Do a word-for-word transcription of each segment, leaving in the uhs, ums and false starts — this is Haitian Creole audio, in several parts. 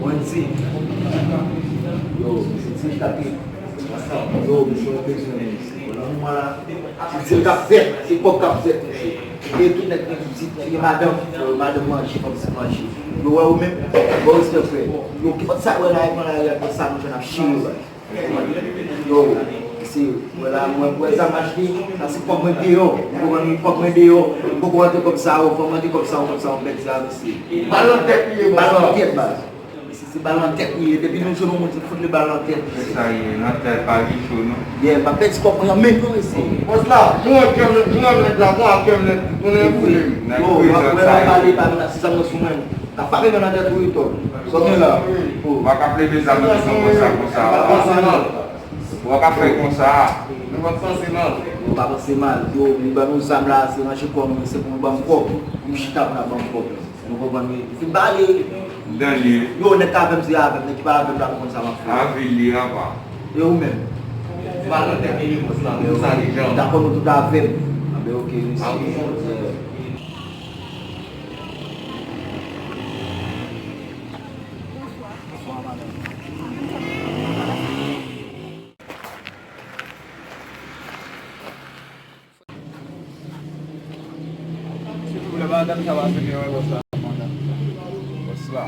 Mwen di, yo, mesye, ti l k ap yo, mesye, yo, bezwen, mesye. Nan moman la, se di l k ap fèt, se kòb k ap fèt, mesye. E tout nèg ki pitit, nèg gen madanm, yo, madanm manje, fanm pitit manje. Yo, wè ou menm, bon respè, frè. Yo, ki pòt sa wè la, e pran la, e pran sa, nou jwenn ap chire, yo. Yo, mesye, wè la, mwen, wè zam achte, sa se kòb mwen deyò. Ou konprann, kòb mwen deyò. M poko rantre kòb sa yo, fò m rantre kòb sa yo, kòb sa yo, m pèdi a, mesye. Bal nan tèt li ye, bal nan tèt, baz. Mesye, se bal nan tèt li ye. Depi nou jwenn yon moun, se fout li bal nan tèt, mesye. Se sa ye, nan tèt pa gen cho, non. Yeah, m ap pèdi kòb mwen an menm, non, mesye. Bòs la, nou an kèm, nou an nèg la, nou an kèm nèg, nou an foule. Yo, wè, wè, m ap pale, pa mennen zam nan sou mwen. N ap frape men nan tèt ou wi, Tòg. Sa w gen la? Ou pa ka leve zam nan sou konsa, konsa. Ou pa panse mal. Ou pa ka fè konsa. Nou pa panse mal. Ou pa panse mal. Yo, li ban nou zam la, se ranje kò nou, se pou nou ban m kòb. Nou chita pou n ap ban m kòb. Nou konprann wi. Fin pale. M tande. Yo, nèg k avè m, se avè m. Nèg ki pa avè m la, nou konn sa m ap fè. Avè l li apa. E ou menm? Ou pa nan tèt li, bòs la, men sa li jan. Dakò, nou tout avè m. Anben, oke, mesye. Bonswa, madanm. Silvouplè, madanm, sa va, se byen, wè, bòs la, madanm. Bòs la.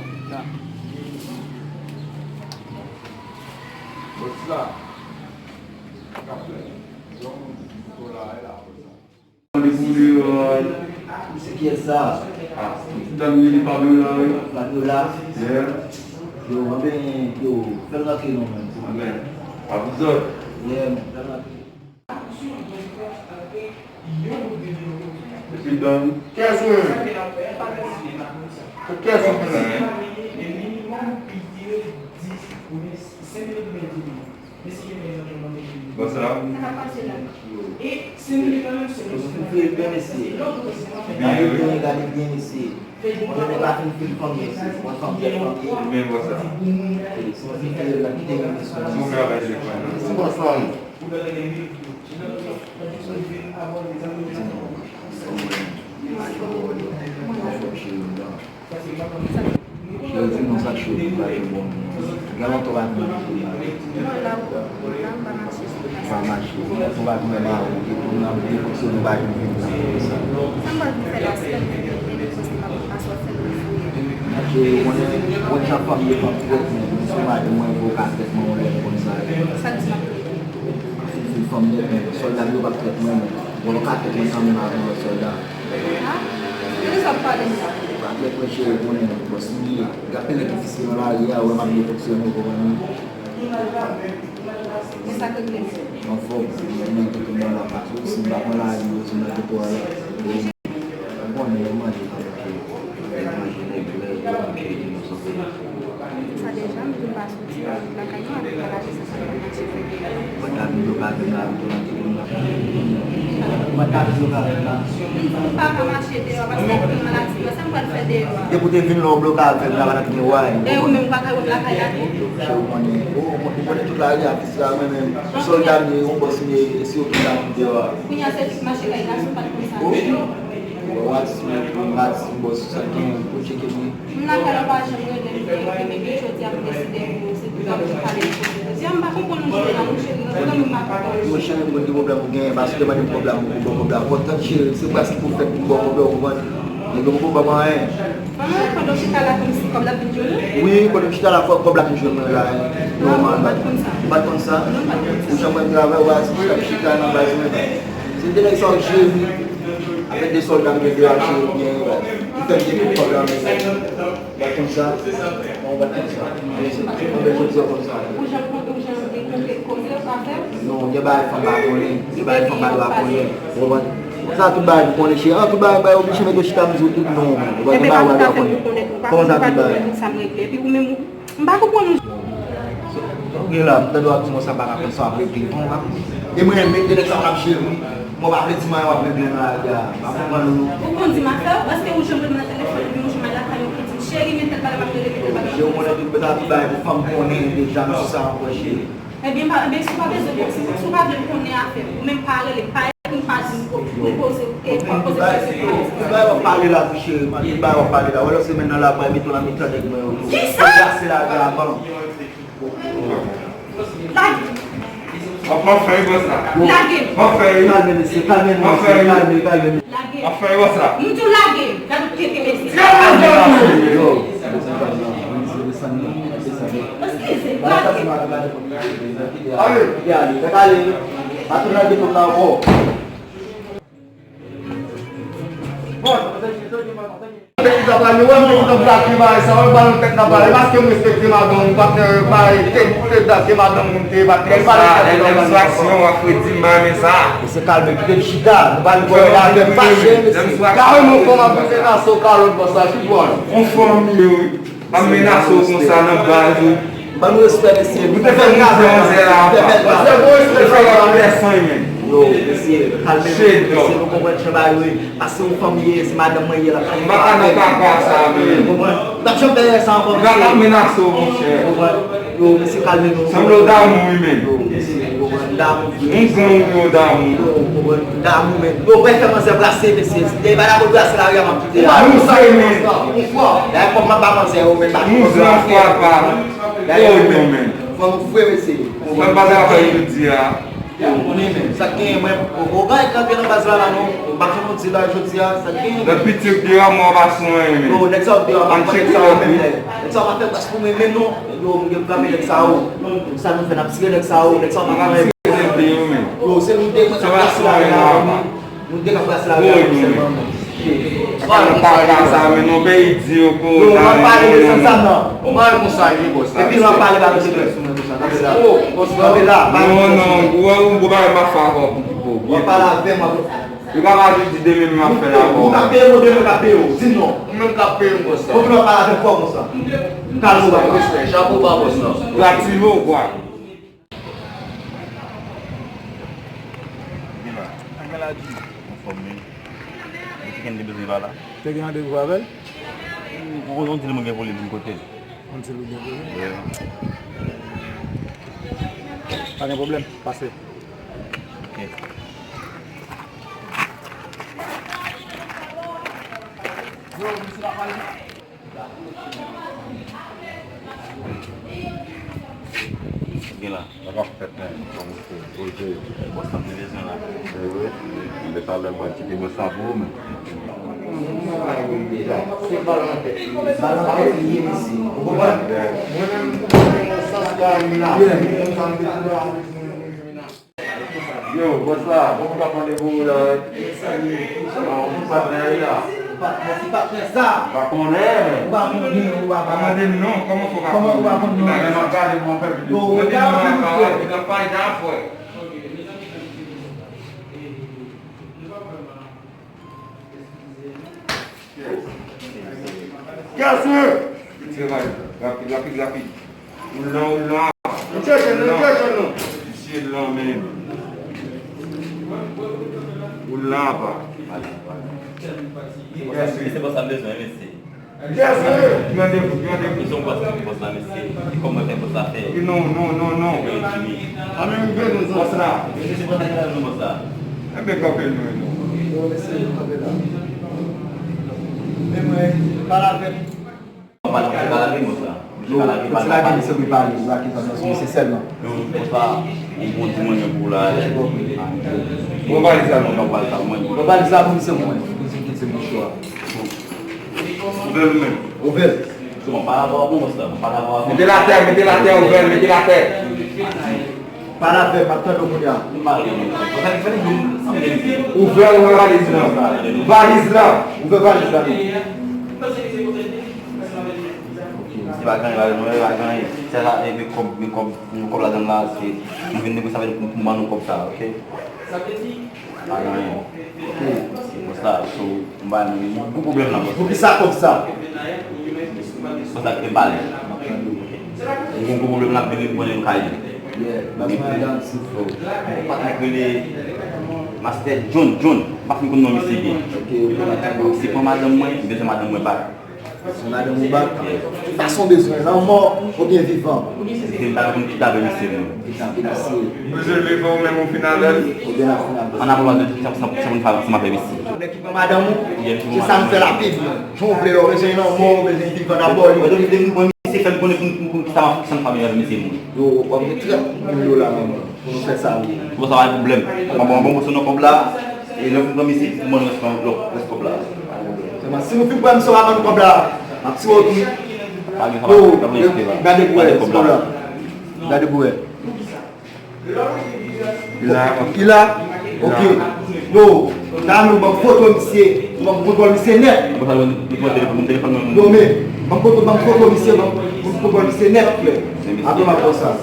Bòs la. Sa k ap fèt? Yon moun ki la, e la, bòs la. Mande pou li, euh, se kiyès sa? Ah, m tann li, li pa vle la, wi. Pa vle la? Yeah. Yo, anben, yo, fè l rantre non, menm, silvouplè. Anben, pa pou zòt. Yeah, fè l rantre. Mesye Don. Kiyès ou menm? Kiyès ou menm? Bòs la. Sa k ap pase la? Yo. Yo fin fè l byen, mesye. Gade byen, gade byen, mesye. Mwen, mwen pa fin fè l fanm, mesye. Mwen fanm, fè fanm. Men bòs la. Se yon fin fè l la, kite l, mesye. Bon travay telefòn nan. Mèsi, bòs la. Cheri, di non sa k cho pou m pa jwenn bon moun. Gen lontan w pa vin nan kote m la. Non, la, la, m pa mache sou la. Pa mache. Ou pa vin nan maron, ou te pou nan vin fonksyone, ou pa vin vin nan kote sa. Sa m pral vin fè la, si lè m vin vin, vin, paske m ap, m ap sòt fè l fouye. Cheri, ou konnen, ou konnen jan fanm ye, fanm trèt, men si w madanm mwen, ou ka trèt mwen yon lè konsa. Sa k di m ap trete? Fin, fin fanm nèt, men sòlda m yo p ap trèt mwen, men bon, yo ka trèt mwen kanmenm avan lòt sòlda. Ha? Ki jan w ap pale m sa? Pa trèt mwen, cheri, konnen bòs m ye. Gen anpil nèg ki fiske nan lari a, wè m ap byen fonksyone, ou konprann wi. E sa k regle m? Anfòm, mwen menm, tout moun la pase, si m pa pran lari, yo di m nan depo a la. Ou konnen, yo manje tankou yo manje nèg lè, yo manje inosan. Sa deja, m di m pa soti lakay mwen, apre lari sa, sa pa mache. Mwen ta vin blokade la, m tou nan timoun nan. Mwen ta vin blokade la. M pa ka mache deyò, paske m gen maladi yo, sa m pral fè deyò a? Depi w te vin la, w blokade la, pa t ap gen way. E ou menm, ou pa ka wè m lakay la tou? Cheri, ou konnen, ou, ou konnen tout lari a, fiske a mwen menm. Sòlda m ye, yon bòs m ye, e si yo ki ta vin deyò a? Kounye a, se tout mache kay gason, pa t konn sa. Ou wè, atis mwen, atis m bòs, sa gen pou tcheke mwen. M lakay la pa janm regle m, men jodi a m deside pou se pou m ap pale pou jodi a. M pa konprann nou jwe la, non, cheri, rantre nan men m ak kòb. Yo, cheri, m konn ki pwoblèm ou genyen, paske w te mande m kòb la, m poko ba w kòb la. Bon, tann cheri, se prèske pou fèt pou m ba w kòb la, ou konprann? Nèg yo poko ba mwen anyen. Ah, pandan w chita la, kòmsi kòb la vin jwenn ou? Wi, pandan m chita la, fò kòb la vin jwenn mwen la, nòmal. M pa t konn sa. Ou pa t konn sa? Non, m pa t konn sa. Ou janm wè m travay, ou pa chita, chita nan baz mwen la. Se de nèg sa w jere, wi. Avèk de sòlda m gen de alje oubyen ki fè m gen tout kòb la men. Ou pa t konn sa? Non, ou pa t konn sa. Anben jodi a w konn sa. Ou janm konn, ou janm gen koze, koze w ka fè? Non, gen bagay fanm pa konnen. Gen bagay fanm pa dwe konnen. Ou konprann? Konsa tout bagay pou konnen cheri. An, tout bagay, bagay oblije mete w chita m di w tout non. Ou konprann? Gen bagay ou pa dwe konnen. Kòman sa tout bagay? Epi ou menm ou M pa konprann ou. Sa w gen la, m tande w ap di mwen sa m pa ka konn sa w ap regle. Bon, m pa konn. E mwen menm, de nèg sa w ap jere m wi. Mwen pa vle di mwen w ap regle nan lari a. M pa konprann ou non. Ou konn di m afè w, èske ou janm rele m nan telefòn, epi yon jou m al lakay ou pou di m, cheri, men tèl bagay m ap rele, men tèl bagay m ap rele. Cheri, ou konnen tout, tout bagay pou fanm konnen deja, m di sa ankò, cheri. Ebyen, pa, ebyen, si w pa bezwen konn, si, si w pa vle m konnen afè m, ou menm pa rele m, pa Ou pa di m pou, pou poze, e, pou poze kesyon. Ki bagay w ap pale la, tou, cheri? Ki bagay w ap pale la? Wè lòt semèn nan la, pral mete w nan mitan nèg mwen yo tou. Kisa? Kase la, avan. Lage. Anfen, anfen, bò sa. Lage. Anfen. Kalme, mesye, kalme, mesye, kalme, kalme. Lage. Anfen, bò sa. M di w lage. Gade w kenbe mesye. Yo. Eskize, lage. Ale, ale, fèk ale. Pa tounen nan defann la ankò. Bon, tèt ki ta pale, wè, mwen ki t ap blake bagay sa, wè, balon tèt la pale, paske m respekte madanm, m pa t, e, bay tèt, tèt dat ke madanm moun te bat, e, pale tèt la pale. Lè m sou aksyon, w ap fredi m, m pa renmen sa. Mesye, kalme, kite m chita, nou pa vin fè bagay fache, mesye. Kareman, fanm ap vin menaso kalòt bò sa, ki dwa l? On fanm li ye, wi. Ap menace w konsa nan baz ou. Ban nou respè, mesye. Nou te fè mizè manzè la anba. Manzè, bon respè, fè la pèsonn, men. Yo, mesye, kalme nou, mesye, nou konprann jan bagay yo ye. Paske yon fanm ye, se madanm mwen ye, l ap fè. M pa ka nan kaka sa, men. Konprann? M p ap janm fè sa ankò, mesye. Gad ap menace w, monchè. Konprann? Yo, mesye, kalme nou. Sanble w damou, wi, men. Yo, mesye, konprann, damou. Yon gang ou yo damou. Yo, konprann, damou, men. Yo, pral fè manzè brase, mesye. Depi pa damou brase lari a, m ap kite a. Nou se, men. Dayè, kòb m ap ba manzè yo, men, pa. Yon zan fwa pa. Dayè, yo, men. Fò nou fre, mesye. Mwen pa ta fè jodi a. Yo, konnen, men. Sa k genyen, mwen, ou, ou gen kanpe nan baz la, la, non. M pa janm di la jodi a, sa k genyen. Lè pitit deyò, mwen pa sou anyen, men. Yo, nèg sa yo deyò, pa fè nèg sa yo menm, nèg. Nèg sa yo pa fè bas pou mwen, menm, non. Yo, m gen pran nèg sa yo. Sa nou fè, n ap tire nèg sa yo, nèk sa yo pa fè. Yo, se nou de k ap brase lari a, nou de k ap brase lari a sèlman. Pa nan kaka sa, men non, peyi di yo, ko. Yo, w ap pale de sa, sa, non. Ou pa konsa, li, bòs la. Epi, w ap pale ba mesye sou mwen konsa. Kanpe la. Non, non, ou wè, ou bagay m ap fè avè w pou, pou, pou. W ap pale avè m, w ap. Li ka pa di demen m ap fè l avè w. Ou ka peye mwen, demen ka peye w. Di m non. Ou menm k ap peye m konsa. Kontinye ap pale avè m fò konsa. Kalme w, papa. Respè, chapo ba bòs la. Ou aktive ou kwa? Gen la. Anfòm wi. Ou te gen bezwen pa la? Te gen randevou avè l? Ou, ou, on di l mwen gen pou li vin kote l. On di l ou gen pou li? Wi. Pa gen pwoblèm, pase. Ok. Yo, misye pa pale. Gen la. Sa k ap fèt, men? Kòman se poze? Bòs la, m te bezwen la. Se vre? Men talè m pral kite bòs la pou ou, men. Se balon tèt li. Balon tèt li ye, mesye. Ou konprann? Mwen menm, mwen menm, sans pa m la. Mwen menm, sa m te tou la. Yo, bòs la, bon, m t ap mande pou ou la, wi. Bon, ou patnè la. Ou pa, mwen se patnè sa. Pa konnen. Ou pa konnen, ou pa, pa mande m non, kòman fè w pa konnen? Kòman ou pa konn non? Bagay m ap gade pou mwen fè videyo. Yo, ou gade m, frè. Ou nan fayda, frè. Kèsye! Travay, rapid, rapid, rapid. Ou lan, ou lan. Nou chèche l, nou chèche l, non. Visye lan, men. Ou lan, apa. Kèsye! Se pa sa m bezwen, mesye. Kèsye! Ki randevou, ki randevou? Mesye, yon bòs ki bòs la, mesye. E kòman fè bòs la fè? Non, non, non, non. Mwen Jimmy. Ann rive nou, bòs la. Mesye, se kontak la, non, bòs la. Enben, kanpe nou, non. Yo, mesye, kanpe la. Men mwen, pale avè m. Pale, pale avè m, bòs la. Yo, pale avè m, pale avè m. Yo, pale avè m, se pou pale, la ki pa nan sou mesye sèlman. Yo, bòs la, yon bon di mwen pou la. Bon, valiz la, non. Bon, valiz la, mwen. Bon, valiz la pou misye, mwen. Pou misye kite mouchwa. Ouvè l ou menm. Ouvè l. Bon, pale avè w, bòs la. Pale avè w. Mete l atè, mete l atè, ouvè l, mete l atè. Pale avè m, m ap tande w kounye a. Ouvè, ouvè valiz lan. Valiz lan. Ouvè valiz lan. Se pa gen anyen, pa gen anyen. Se sa, e, men kòb, men kòb, men kòb ladan la, se, nou vin negosye avè nou pou, pou ban nou kòb sa, ok? Pa gen anyen. Ok. Se konsa, so, m pa, m gen gwo pwoblèm nan, bòs. Poukisa kòb sa? Konsa ki te m pale. M gen gwo pwoblèm nan, men li pran yon kay. Yeah, that's my dad, Sifo. Patnè k rele Master John, John. M pa fin konn non misye byen. Ok, ok. Si pran madanm mwen, m bezwen madanm mwen back. Se madanm ou bat? Ki fason w bezwen, lanmò oubyen vivan? Se m pa konn ki ta vle mesye moun. Ki ta vle mesye. Ou bezwen leve ou menm ou fin avè l? Oubyen l ap fin avè l? Ann apre w ap di sa, sa, sa moun fè, sa m ap fè mesye. Nèg ki pran madanm ou, se sa m fè l ap viv. Jan w vle, lè w bezwen lanmò, w bezwen vivan, n ap ba w li. Depi, depi m pran mesye, fè m konnen pou m, pou m, pou m, ki sa m ap, ki sa m ap fè avè mesye moun. Yo, w ap gen trant mil dola nan men w. Pou nou fè sa, wi. Bon, sa pa gen pwoblèm. Mwen bon, bon, bon, sou nan kòb la. E lè w fin pran misye, ou ban nou rès kòb la. Sèlman, si nou fin pran misye, w pa ban nou kòb la, m ap tiye w tou. Pa gen, sa pa, pa gen, gade pou wè, kòb la. Gade pou wè. Li la? Ok. Yo, dam yo, ban m foto misye. Ban m foto misye nèt. Bon, sa, nou pran telefòn, telefòn nan. Yo, men, ban m foto, ban m foto misye, ban m, ban m foto misye nèt, frè. Apre m ap fè sa.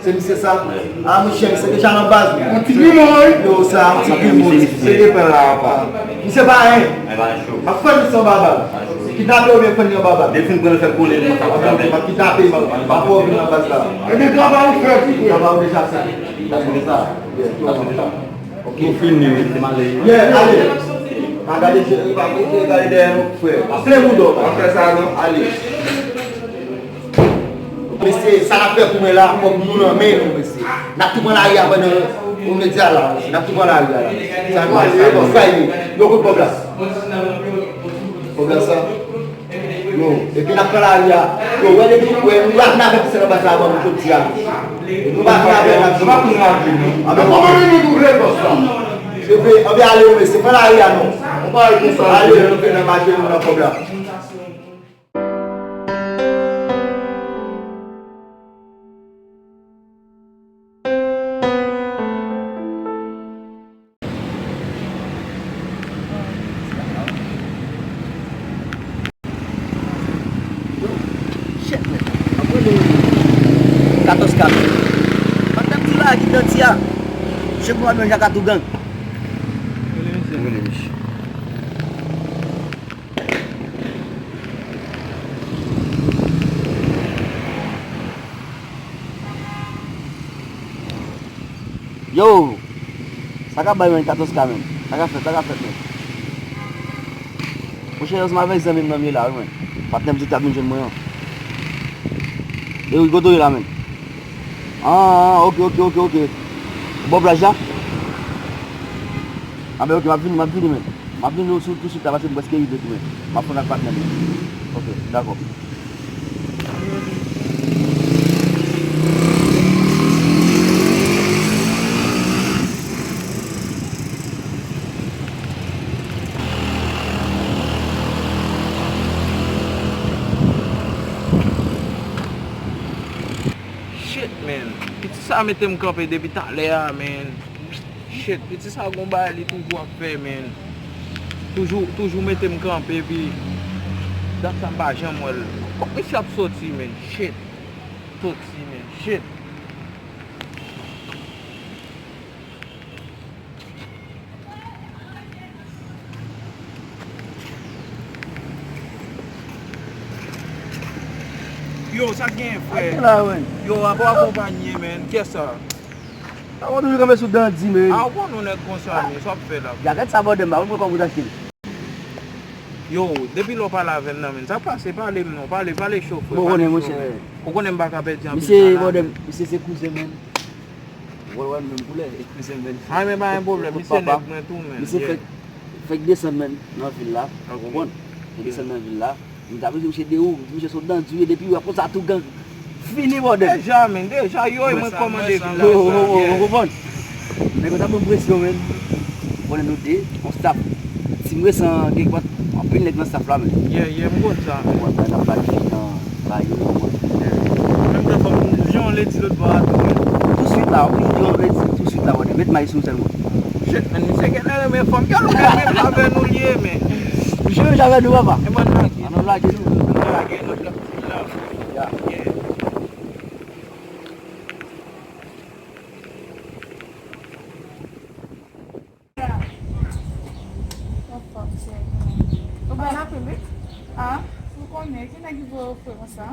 Se misye sa? A, monchè, misye deja nan baz. Yon ti grimo, wi. Yo, sa, yon ti grimo. Se depan la, apa. Misye pa anyen. M ap fè misye anba bal. Kidnape oubyen fè li anba bal. Depi m pran l fè konnen, m ap fè. M ap kidnape, m ap, m ap fè w vin nan baz la. Ebyen, travay ou fè, wi. Travay ou deja fè. Sa se sa. Ok. Nou fini, wi. Yeah, ale. Pa gade je, pa gade dèyè nou, frè. Pa plen bouda w. Pa fè sa, non. Ale. Mesye, sa n ap fè pou mwen la, kòb nou nan men nou, mesye. N ap tou pran lari a pandan yon medya la, mesye. N ap tou pran lari a la. Sa nou ale, bon, sa e. Yo, kote kòb la? Kòb la sa? Yo, epi n ap pran lari a. Yo, wè depi, wè, nou pa vin avèk misye nan baz la avan nou jodi a. Nou pa vin avèk, n ap vin. Nou pa vin avèk, non. Anben, ok. Kòman nou vle bòs la? Yo, anben, ale, yo, mesye, pran lari a, non. Nou pa ale konsa, ale, nou vin nan mache, nou nan kòb la. Shit, man. Ap rele katòz ka. Patnè m di la ki danti a. Misye pran menm jan ak Atougang. Rele misye. Yo! Sa k ap bay, menn, katòz ka, menn? Sa k ap fèt, sa k ap fèt, menn? Monchè, yo, se m avèk zanmi m nan m ye la, wi, menn. Patnè m di l t ap vin jwenn mwen an. E wi, kote w ye la, menn? Ah, ok, ok, ok, ok. Bò plaj la? Anben, ok, m ap vini, m ap vini, menn. M ap vini sou tousuit la, paske m prèske rive tou, menn. M ap konn ak patnè m, menn. Ok, dakò. Shit, man. Piti sa mete m kanpe depi talè a, man. Shit, piti sa gon bagay li toujou ap fè, man. Toujou, toujou mete m kanpe, epi dat sa m pa janm wè l. Kòk mesye ap soti, man. Shit. Soti, man. Shit. Yo, sa k genyen, frè? Sa k gen la, man? Yo, apa w akonpanye, man? Kiyès sa? Sa w toujou kanpe sou dandi, man. A, ou konn yon nèg konsa, men, sa w ap fè la? Ya, gad sa bòdè m ba, mwen pran kòb ou t achte l. Yo, depi lè w pale avè m nan, men, sa k pase? Pale m non, pale, pale cho, frè, pale cho, men. Ou konnen m pa ka pèdi anpil tan la, men. Misye, bòdè m, misye se kouzen, man. Wè, wè, menm koulè, eskize m, men. A, men pa gen pwoblèm, misye nèg mwen tou, men. Misye fèk, fèk desann, man, nan vil la, ou konprann? Fèk desann nan vil la. M ta bezwen misye de ou, misye se yon dandi, depi w ap konsa Atougang. Fini, bòdè. Deja, men, deja, yo, e mwen k kòmande vil la, sa, yeah. Ou konprann? Nèg yo t ap ban m presyon, men. Ou konnen nou de, yon staff. Si m resan, gen anpil nèg nan staff la, men. Yeah, yeah, m konn sa, men. Ou konprann, n ap bay fi nan, bay yo, ou konprann. Yeah. Menm jan fò m, jan w lè di lòt bò a tou, men. Tousuit la, wi, jan w lè di, tousuit la, bòdè. Met may sou sèlman. Shit, men, misye genlè renmen fanm. Gade ou menm avè nou l ye, men. Misye menm avè nou, papa. E mwen lage. An nou lage nou. Lage nou. Ou konnen ki nèg ki voye w fè konsa?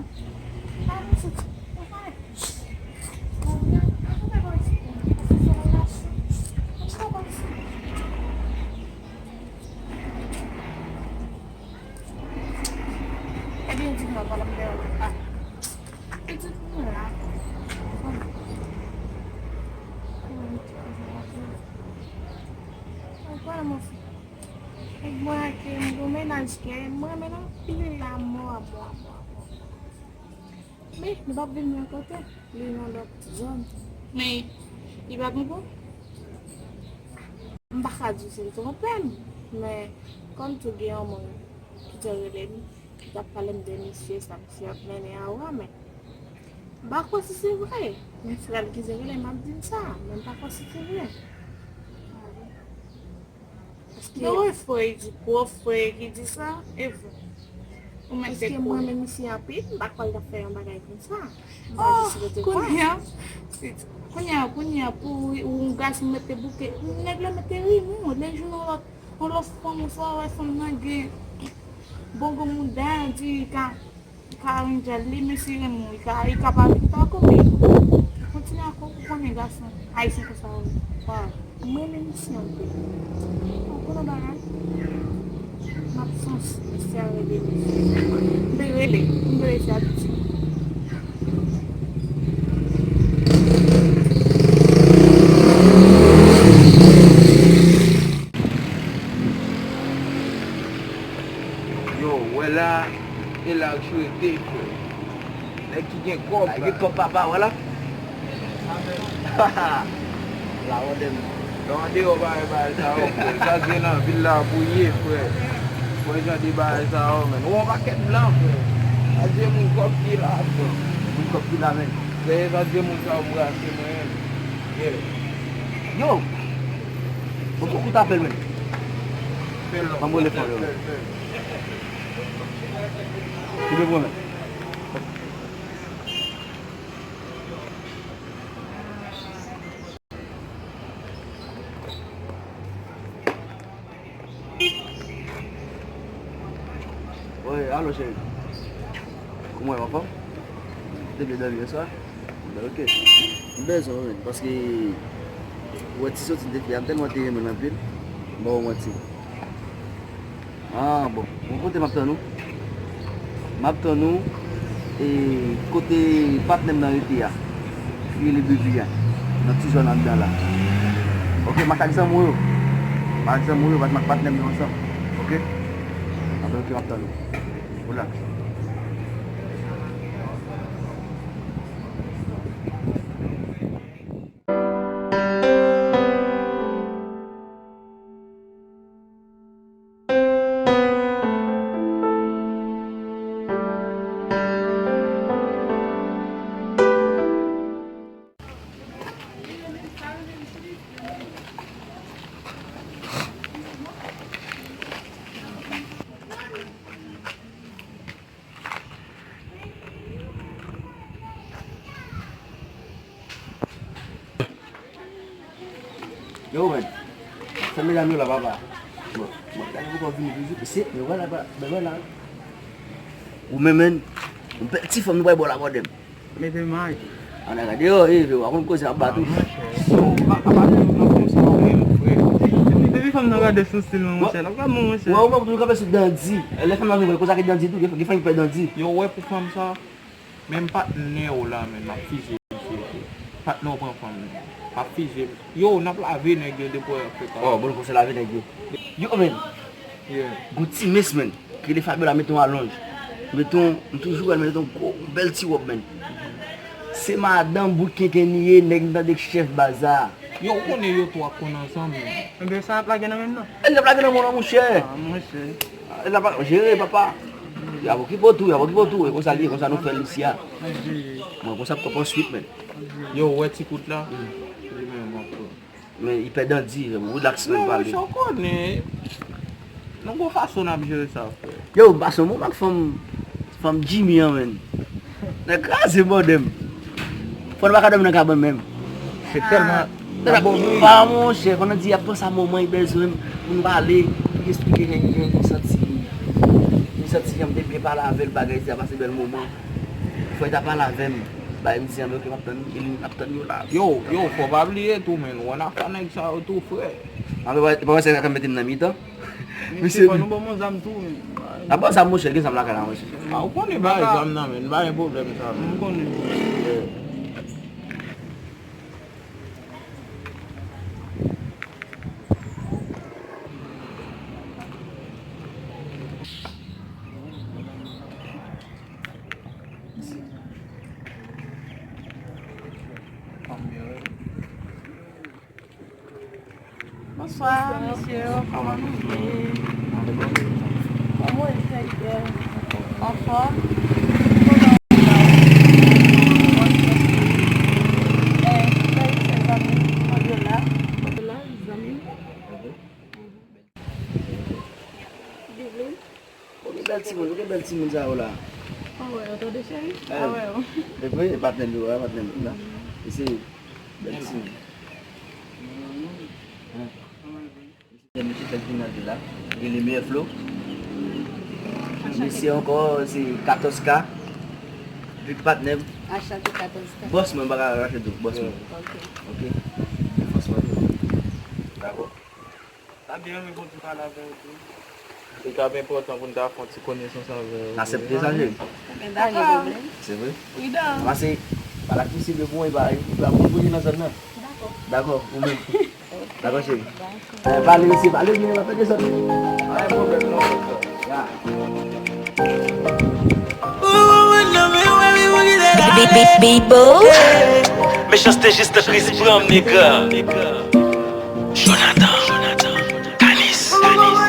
Ti moun la. Mwen kwè mwen fou. Nèg mwen ake m gon mennaj ke m renmen l anpil amò, amò, amò, amò. Men, li p ap vin menm kote, li nan lòt zòn. Men, li pa gon bon? M pa ka di w se l twonpe m, men kòm tou gen yon moun ki te rele m, ki t ap pale m de misye, sa misye ap mennen a ou a, men m pa kwè si se vre. Men frè l ki te rele m ap di m sa, men m pa kwè si se vre. Paske non, e frè ki di, pwòf frè ki di sa, e vre. Ou mèt tèt pou ou. Paske mwen menm isi anpil, m pa kwè l t ap fè yon bagay konsa. M pa jis rete kwè. Kounye a, kounye a, kounye a, pou ou, yon gason mete bouke, nèg la mete rimou, lè jou yon lòt, yon lòt fanm, ou swa wè fanm nan gen bon gwo mouda, di ka Ka renmen li, men si renmen w, li ka, li ka pa vin pa kòm li. Kontinye ak ou, ou konnen gason ayisyen konsa yo. Mwen menm isi anpil. Ou konnen bagay? M ap sanse, mesye a rele m. M te rele, m te rele se Abiti. Yo, wè la, e la k rete, frè. Nèg ki gen kòb la. Nèg ki gen kòb papa, wè la. La wòdèm. Nan andeyò bagay, bagay sa yo, frè. Sa se nan vil la pou ye, frè. Frè, jan de bagay sa yo, menn. Ou yon pakèt blan, frè. Sa se moun kòb ki la, frè. Moun kòb ki la, menn. Frè, sa se moun sa yo brase mwen, menn. Yeah. Yo! Bon, pou kout apèl, menn. Fè l non. Ban m rele fò, yo. Fè l, fè l. Ki de pwoblèm? Wi, alo, cheri. Kòman w ye, anfòm? Ou te byen dòmi yè swa? Byen, ok. M bezwen w, menn, paske ou wè ti soti m te fè a, m tèlman te renmen l anpil. M pa w manti. Ah, bon. Bon, kote m ap tann ou? M ap tann ou, e, kote patnè m nan rete a, ki rele Baby a, nan ti zòn anndan la. Ok, m ak zanmi w yo. M ak zanmi w yo, m ak patnè m yo ansanm. Ok? Anben, ok, m ap tann ou. Relax. Yo, menn. Sa medam yo la, papa. Bon, bon, gade pou kò vini toujou. Se, men wè la, pa, men wè la. Ou menm, menn. Yon bèl ti fanm nou bay bò la, mòdèm. Mete may. Ann al gade yo, e, yo, w a konn koze ap bat ou. Ah, monchè. Yo, pa, pa, pa, non, non, non, non, frè. Depi fanm nan gade sou stil mwen, monchè, l ap gade mwen, monchè. Wè, ou menm, ou kanpe sou dandi. Lè fanm nan vin, koze ak dandi tou, gen, gen fanm ki pè dandi. Yo, wè pou fanm sa. Men m patnè w la, men m ap fize misye tou. Patnè w pran fanm nan. M ap fize. Yo, n ap lave nèg yo depi w fè kaka. Oh, bon, pou se lave nèg yo. Yo, men. Yeah. Gon ti mès, men. Ki rele Fabiola, mete yon alonj. Mete yon, m toujou wè l mete yon gwo, yon bèl ti wòb, men. Se madanm bout kenken li ye, nèg m tande k chèf baza. Yo, ou konnen yo twa konn ansanm, men. Ebyen, sa ap lage nan menm nan? E l ap lage nan men w la, monchè. Ah, monchè. E l ap jere, papa. Y ap okipe w tou, y ap okipe w tou. E konsa li ye, konsa nou fè l isi a. Mwen, konsa m konprann swit, men. Yo, ou wè ti kout la? Li menm, mwen pran. Men, li pè dandi, relax, men pale. Non, monchè, ou konnen. Nou gon fason n ap jere sa, frè. Yo, m pase yon moman ak fanm, fanm Jimmy an, menn. Nèg kraze bòdè m. Fò nou pa ka dòmi nan kabann menm. Se tèlman. Nèg ap pa, monchè, fò nou di, y ap panse a moman, y bezwen pou nou pale, pou y eksplike jan, jan, jan l santi, jan l santi, jan m te byen pale avè l, bagay, sa pase bèl moman. Fò y ta pale avè m. Bay m di, anben, ok, m ap tann, m ap tann yo la. Yo, yo, fò w pa bliye tou, menn, w ann afè nèg sa yo tou, frè. Anben, pa, pa wè se sa k ap mete m nan mitan. Mesye, fò nou ban m yon zam tou, men. A bon, sa monchè, gen zam lakay la, monchè. A, ou konnen bagay zam nan, men, pa gen pwoblèm sa, men. M konnen. Bonswa, mesye yo, kòman nou ye? Kòman w ye, Taylor? Anfòm? Kote w ye? Eh, Taylor, se zanmi m, Mandela. Mandela, zanmi m. Divine. Ou gen bèl timoun, ou gen bèl timoun sa yo la. An wè yo, tande cheri? An wè yo. Epi, e patnè m yo, e patnè m la. E se bèl timoun. Mesye fèk vin nan vil la. Gen le meyè flo. Mesye ankò, se katòz K. Big patnè m. Achante katòz K. Bòs mwen, m pa ka rache tou, bòs mwen. Ok. Ok? Franchman, dakò. Sa byen, men konn pale avè w tou. Se t ap enpòtan pou n ta fè yon ti konesans avè w. Aksepte sa, cheri? Men dakò. Se vre? Pridan. Pase, pa la ki se de bon, e pa, e pa bon pou li nan zòn nan. Dakò. Dakò, ou menm. Dakò, cheri. Eh, pale, mesye, pale byen, pa fè dezòd. Pa gen pwoblèm, non, doktè. Ya. Bibo. Mechanste jis nan kriz pran m, nèg. Jonathan, Tanis, Tanis.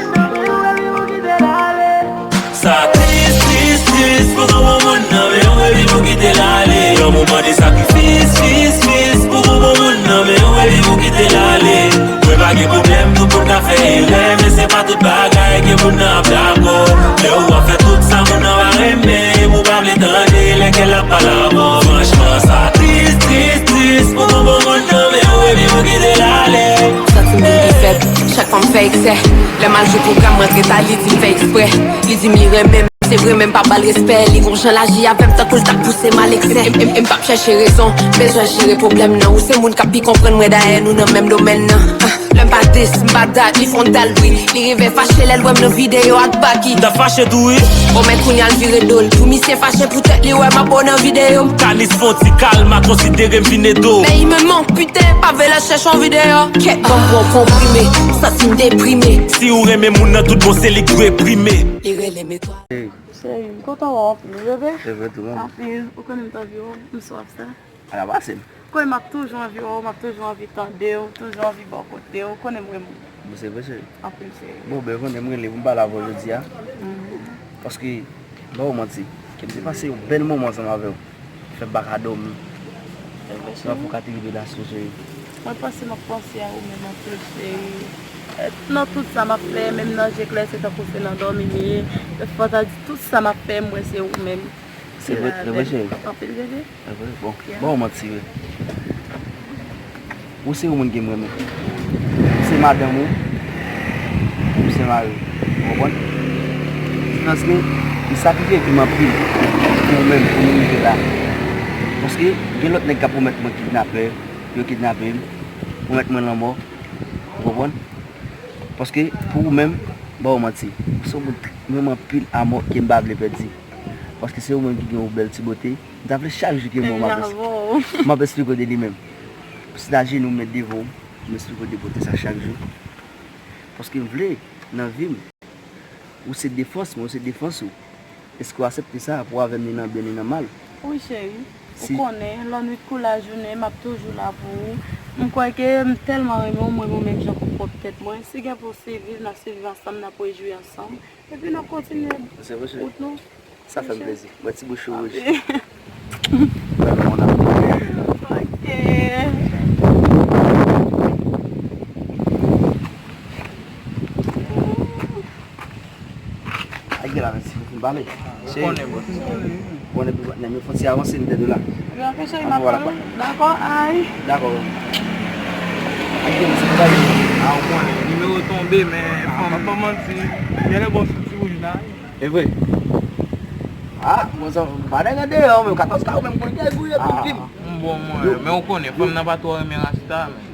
Sa tris, tris, tris pou gwo moun nan men yon epi pou kite l ale. Lanmou mande sakrifis, fis, fis pou gwo moun nan men yon epi pou kite l ale. Mwen pa gen pwoblèm, tout moun ka fè erè, men se pa tout bagay ke moun nan ap dakò. Lè ou ap fè tout sa moun nan pa renmen, epi ou pa vle tande lè kè l ap pale avè w. Franchman, sa tris, tris, tris pou gwo moun nan men yon epi pou kite l ale. Santi m vin pi fèb, chak fwa m fè eksè. Lè m al jwe pwogram, m rantre ta, li di m fè eksprè. Li di m li renmen m, se vre, men m pa ba l respè. Li gon jan l aji avè m, tankou l t ap pouse m al eksè. M, m, m p ap chèche rezon, bezwen jere pwoblèm nan. Ou se moun k ap pi konprann mwen, dayè nou nan menm domèn nan. Ah, lè m pa dis, m pa dat, li fè yon dal bri. Li rive fache lè l wè m nan videyo ak Baky. M t ap fache tou, wi. Bon, men kounye a l vire do l. Pou misye fache poutèt li wè m ap bo nan videyo m. Tanis fè yon ti kalma, konsidere m vin ede w. Men li menm, piten, pa vle chèche yon videyo. Kèt, ban m pran konprime, m santi m deprime. Si ou renmen moun nan tout bon, se li k dwe prime. Li rele m etwal. Cheri, m kontan wè w anpil, wi, bebe. Se vre tou, manmi. Anpil, ou konnen m t anvi wè w, m swaf sa. Ala pase m. Konnen m ap toujou anvi wè w, m ap toujou anvi tande w, toujou anvi bò kote w, ou konnen m renmen w. Bon, se vre, cheri. Anpil, cheri. Bon, ben, ou konnen m rele pou m pale avè w jodi a. Mhm. Paske, m pa ba w manti, ke m te pase yon bèl moman ansanm avè w. Fè m pa ka dòmi. Nan pou ka te rive la sou cheri. Mwen panse m ap panse a ou menm anpil, cheri. Eh, nan tout sa m ap fè, menm nan je klè, se tankou se nan dòmi m ye. Fò ta di tout sa m ap fè, m wè se ou menm. Se vre, se vre, cheri. Anpil, bebe. Se vre. Bon, yeah, bon, ou manti, wi. Ou se yon moun ke m renmen. Ou se madanm ou, ou se mari w. Ou konprann? Paske m sakrifye vi m anpil pou ou menm, pou nou rive la. Paske gen lòt nèg k ap pwomèt mwen kidnapè, yo kidnape m, pwomèt mwen lanmò. Ou konprann? Paske pou ou menm, m pa ba w manti, ou se yon moun k renmen anpil amò ke m pa vle pèdi. Paske se ou menm ki gen yon bèl ti bote. M ta vle chak jou ke mwen m ap es-, m ap esplike w de li menm. Site ajenou m met devan w, m esplike w de bote sa chak jou. Paske m vle, nan vi m, ou se defans mwen, ou se defans ou. Èske w aksepte sa pou avè m ni nan byen ni nan mal? Wi, cheri. Ou konnen, lannwit kou lajounen, m ap toujou la pou ou. M kwè ke m tèlman renmen w, m renmen w menm jan pou pwòp tèt mwen. Si gen pou swiv, n ap swiv ansanm, n ap rejwi ansanm. Epi n ap kontinye wout nou. Sa fè m plezi. Mwen ti bouch ou wouj. Mwen, mon amour. Ok. Ay, gen la, men si ou fin pale. Ou konnen, bro. Ou konnen pou patnè m yo fon ti avanse, nou de la. Yo, ok, cheri, m ap pale. Dakò, ay. Dakò. Ay, gen, se pou bagay. A, ou konnen, nimewo tonbe, men fanm, pa manti. Gen le bon sou ti wouj la. E vre. A, mwen sa, m pa nan deyò, men katòz ka ou menm pou l gen gouye pou l vin. M bon, mwen, men ou konnen, fanm nan pa twò renmen rasta, men.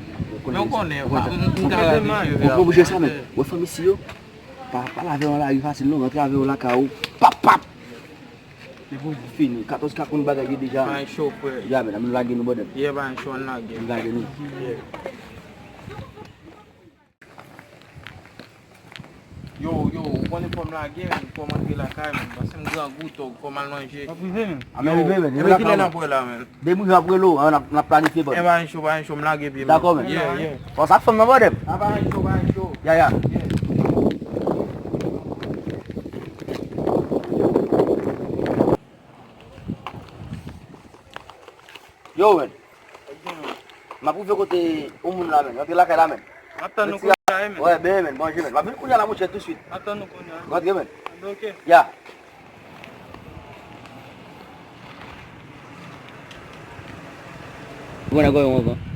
Men ou konnen, m ka rate cheve a. Ou pa oblije sa, men. Ou wè fanm isi yo? Pa, pa lave yon lari fasil non, rantre avè yon lakay ou. Pap, pap! Depi w fini, katòz ka konn bagay yo deja. Bay cho, frè. Ya, men, ann lage nou, bòdèm. Yeah, bay cho, ann lage. Ann lage nou. Yeah. Yo, yo, ou konnen fò m lage, men, fò m antre lakay, men. Paske m grangou, tòg, fò m al manje. W ap rive, men. A, men, rive, men. Yo, rive lakay, men. Kilè n ap wè la, men? Depi jan ap rele w, an, n ap, n ap planifye, bòdèm. E pa cho, pa cho, m lage pye m. Dakò, men. Yeah, yeah. Fò sa fè m nan, bòdèm. A, pa cho, pa cho. Ya, ya. Yeah. Yo, men. M ap rive kote yon moun la, men. Rantre lakay la, men. M ap tann nou kounye a, men. Wè, ben, men. Manje, men. M ap vin kounye a la, monchè, touswit. M ap tann nou kounye a. Rantre, men. Ok. Ya. Ou konn ankò yon anvan.